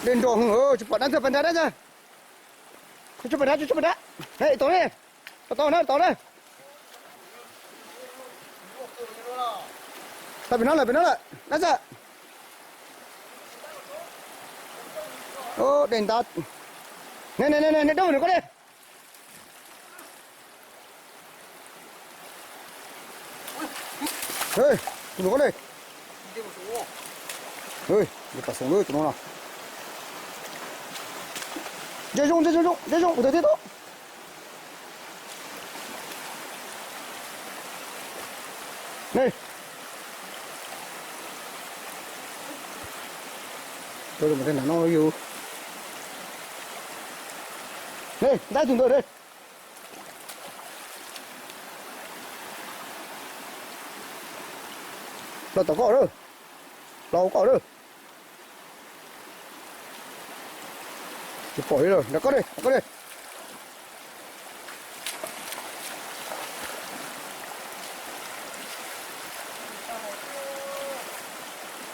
Dej nrog, tsis pom dab tsi, pab nrad dab tsi. Tsis pom dab, tsis pom dab. Tau na, tau na. Tau pem no lawm, pem no lawm dab tsi. Dej ntab. Ne ne ne ne, dab mus nws koj ne. Tus nws koj ne. Tus no no. Ntsia zoo, ntsia zoo, ntsia zoo, kuv twb tib tau. Ne. Tus no yus. Ne, ntab tus ntawd ne. Los tom koj lawm. Los koj lawm. Tsis pom li lawm, nrog koj ne, nrog koj ne.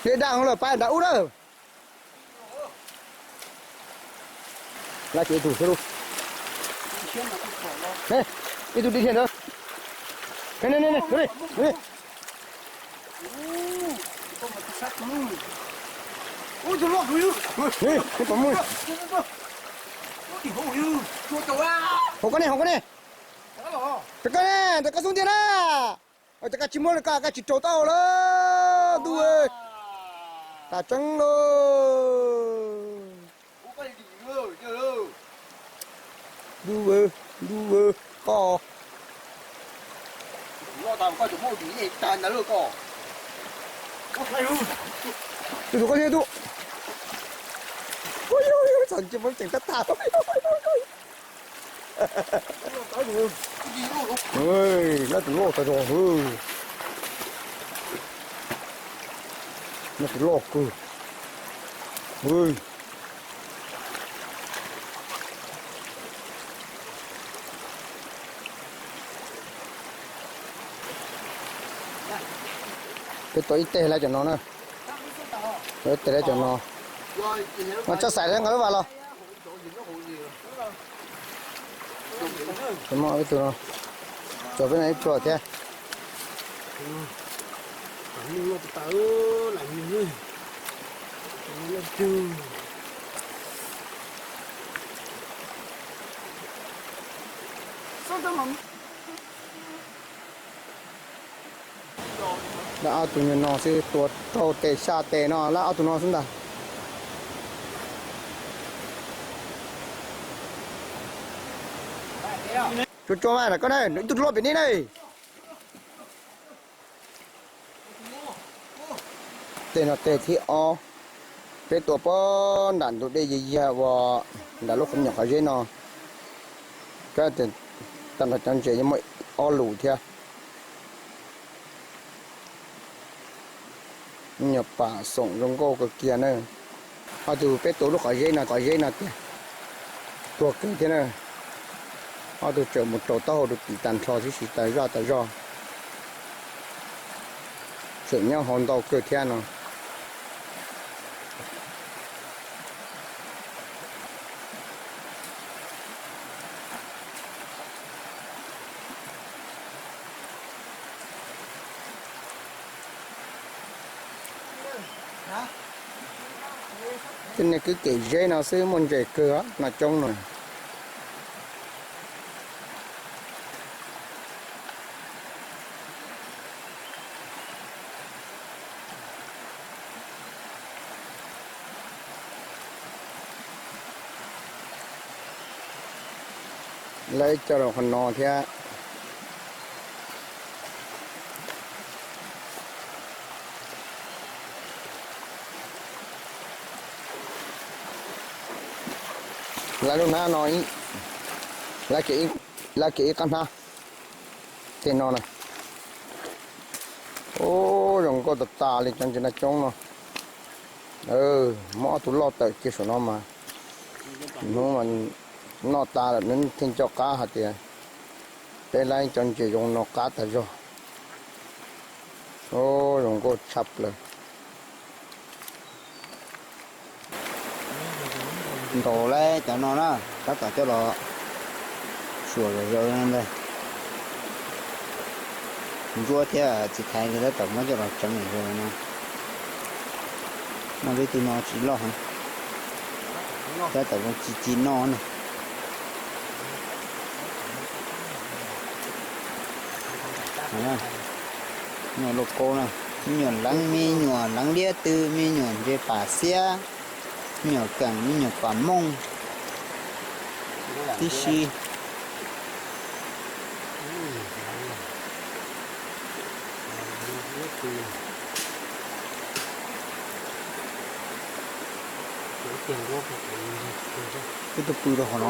Dej daj lawm, pab nrad ub na. Lawv ces ib tug xwb lauj. Ne, ib tug dim thiab ntawd. Ne ne ne ne, tus ne, tus ne. Ub, tus loj kawg. Ub, tus loj kawg. Hauv koj ne, hauv koj ne. Rau koj ne, rau koj xub ntiag na. Ua cas koj tsis muab, koj koj tsis raug tau lawm ntuj. Tas tseeb lauj. Ntuj, ntuj, koj. Tus tus koj thiab tus. Ui, ui, ui, txog ntsej muag ceem tab tag. Lawv tus loj tag zog. Lawv tus loj kawg. Peb tua ib teg lawm cov no na. Tua ib teg lawm cov no. Mas tso xaim lawv nqa lub vas los. Muaj ib tug no, tso peb no ib pluag thiab. Lawv ob tug nyuag no xwb, tua rau tes xya tes no lawv ob tug no xwb ntag. Tsuag tsuag mas koj na, ib tug loj pem nej na. Tej no tej thib ob, peb tua puag nram ntug dej yag yag uas nram lub qhov nyom qhov zeb no. Kab tias tag nrho cov ntses yeej muaj ob lus thiab. Nyuag pam xoom zoo nkauj kawg kiag na. Ob tug peb tua lub qhov zeb no, qhov zeb no tiag, tuag kawg thiab na. Ob tug tseem mus rau taub hau rau tim tag nrho tib si tas zaj tas zog. Tseem nyob hauv ntau kawg thiab no. Tej niag kwj kem zeb no xwb muaj ntses kawg no coob no. Lawv coj los qhov no thiab. Lawv lub hnab no, lawv kev ib qab hnab. Tej no na. Ub, zoo nkauj tas tas li cov ntses no coob no. Muab ob tug loj tawm kiag saum no mas. Hnub noj tas lawm nws thiaj nco qab hais tias peb laib cov ntses zoo no qab tas zog. Ub, zoo nkauj tshaj plaws. Ntaus lawm cov no na, tab tom coj los suam zom zaws no ntag. Ntsuab thiab txiv thaiv nkawd tab tom muab coj los tseev zom zaws no. Noj peb tug no tsis loj heev, tab tom zoo ci ci noj na. Me nyuam lauj kaub na, me nyuam leev, me nyuam leev liab tw, me nyuam ntses pam xiab, me nyuam keem, me nyuam pam mooj tib si. Ib tug pw rau hauv no.